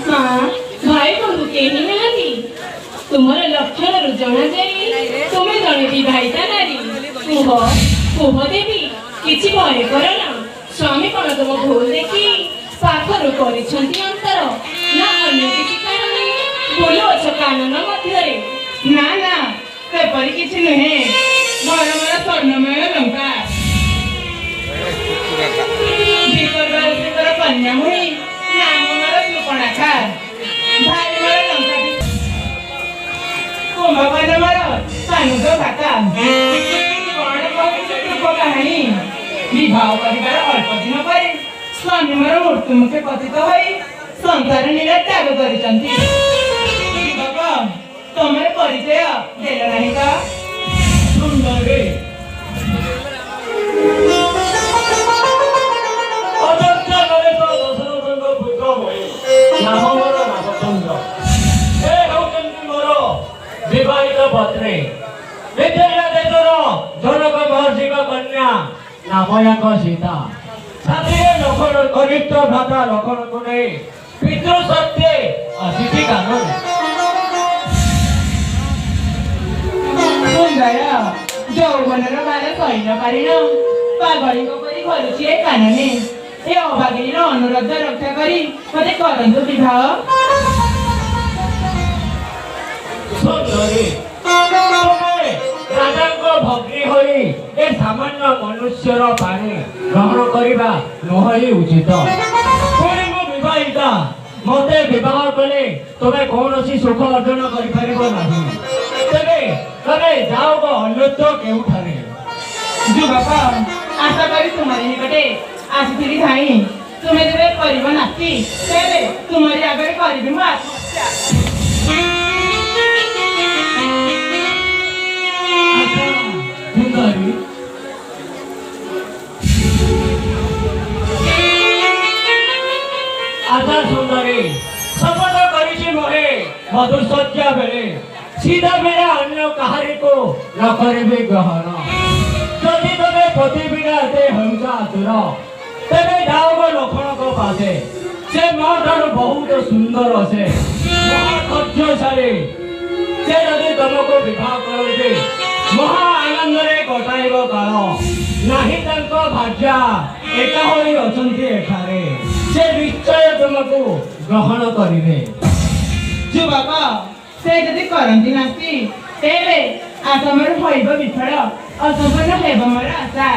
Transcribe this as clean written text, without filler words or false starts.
ମା, ଭାଇ ବନ୍ଧୁ କେହି ନାହାନ୍ତି? ତୁମର ଲକ୍ଷଣରୁ ଜଣାଯାଏ, ତୁମେ ଜଣେ ବିବାହିତା ନାରୀ। କୁହ, କୁହ ଦେବୀ, କିଛି ଭୟ କର ନା। ସ୍ୱାମୀ କଣ ତୁମ ଭୁଲ ଦେଖି ପାଖରୁ କରିଛନ୍ତି ଅନ୍ତର, ନା ଅନ୍ୟ କିଛି କାରଣେ ବୁଲୁଅଛ କାନନ ମଧ୍ୟରେ? ନା ନା, ସେପରି କିଛି ନୁହେଁ। ଘର ମୋର ସ୍ୱର୍ଣ୍ଣମୟ ଲଙ୍କା। ବିକର୍ବାଙ୍କର କନ୍ୟା ମୁହିଁ, ନାମ ମୋର ସୂର୍ପଣଖା। ଭାଇ ମୋର ଲଙ୍କା କୁମ୍ଭକର୍ଣ୍ଣ ମୋର ତନୁଜ ଭ୍ରାତା। କଣ କହିବି ସେ ଦୁଃଖ କାହାଣୀ। ବିବାହ କରିବାର ଅଳ୍ପ ଦିନ ପରେ ସ୍ୱାମୀ ମୋର ମୃତ୍ୟୁ ମୁଖେ ପତିତ ହୋଇ ସଂସାର ନୀଳ ତ୍ୟାଗ କରିଛନ୍ତି। ଯୁବକ, ତମର ପରିଚୟ ଦେଲ ନାହିଁ ତ? ସୁନ୍ଦରୀ, ଅଯୋଧ୍ୟା ନରେଶ ଦଶରଥଙ୍କ ପୁତ୍ର ମୁହିଁ, ନାମ ମୋର ରାମଚନ୍ଦ୍ର। ଏ ହେଉଛନ୍ତି ମୋର ବିବାହିତ ପତ୍ନୀ, ମିଥିଳା ଦେଶର ଜନକ ମହର୍ଷିଙ୍କ କନ୍ୟା, ନାମ ୟାଙ୍କ ସୀତା। ସାଥିରେ ଲକ୍ଷ୍ମଣ, କନିଷ୍ଠ ଭ୍ରାତା ଲକ୍ଷ୍ମଣକୁ ନେଇ ପିତୃ ସତ୍ୟେ ଆସିଛି କାନନେ। ସୁନ୍ଦର, ଯୌବନର ବାର ସହି ନ ପାରିଣ ପାଗଳୀଙ୍କ ପରି ଘରୁଛି ଏ କାନନେ। ଏ ଅଭାଗିନୀର ଅନୁରୋଧ ରକ୍ଷା କରି ମତେ କରନ୍ତୁ ବିବାହ। ସୁନ୍ଦରୀ, ତୁମେ ରାଜାଙ୍କ ଭଗ୍ନୀ ହୋଇ ଏ ସାମାନ୍ୟ ମନୁଷ୍ୟର ପାଣି ଗ୍ରହଣ କରିବା ନୁହଁ ଉଚିତ। ପୁଣି ମୁଁ ବିବାହିତା, ମତେ ବିବାହ କଲେ ତୁମେ କୌଣସି ସୁଖ ଅର୍ଜନ କରିପାରିବ ନାହିଁ। ତେବେ ତମେ ଯାଅ ଗୋ ଅନ୍ୟତ୍ର କେଉଁଠାରେ। ଯୁବକ, ଆଶା କରି ତୁମରି ନିକଟେ ଆସିଥିଲି ଧାଇଁ। ତୁମେ ଯେବେ କରିବ ନାତି, ତେବେ ତୁମରି ଆଗରେ କରିବି ମୁଁ ଆତ୍ମହତ୍ୟା। ଆଚ୍ଛା ସୁନ୍ଦରୀ, ଆଚ୍ଛା ସୁନ୍ଦରୀ, ଶପଥ କରିଛି ମୋହେ ମଧୁଶଯ୍ୟା ବେଳେ ସିଧା ବିନା ଅନ୍ୟ କାହାରିକୁ ନ କରିବି ଗ୍ରହଣ। ଯଦି ତମେ ପତି ବିନା ଏତେ ହେଉଛ ଆତୁର, ତେବେ ଯାଅ ଗୋ ଲକ୍ଷ୍ମଣଙ୍କ ପାଶେ। ସେ ମୋ ଠାରୁ ବହୁତ ସୁନ୍ଦର, ସେ ମହାଧୈର୍ଯ୍ୟଶାଳୀ। ସେ ଯଦି ତମକୁ ବିବାହ କରନ୍ତି, ମହା ଆନନ୍ଦରେ କଟାଇବ କାଳ। ନାହିଁ ତାଙ୍କ ଭାର୍ଯ୍ୟା ଏକା ହୋଇ ଅଛନ୍ତି ଏଠାରେ, ସେ ନିଶ୍ଚୟ ତୁମକୁ ଗ୍ରହଣ କରିବେ। ଯୁବକ, ସେ ଯଦି କରନ୍ତି ନାସ୍ତି, ତେବେ ଆଶା ମୋର ହୋଇବ ବିଫଳ, ଅସମ୍ପୂର୍ଣ୍ଣ ହେବ ମୋର ଆଶା।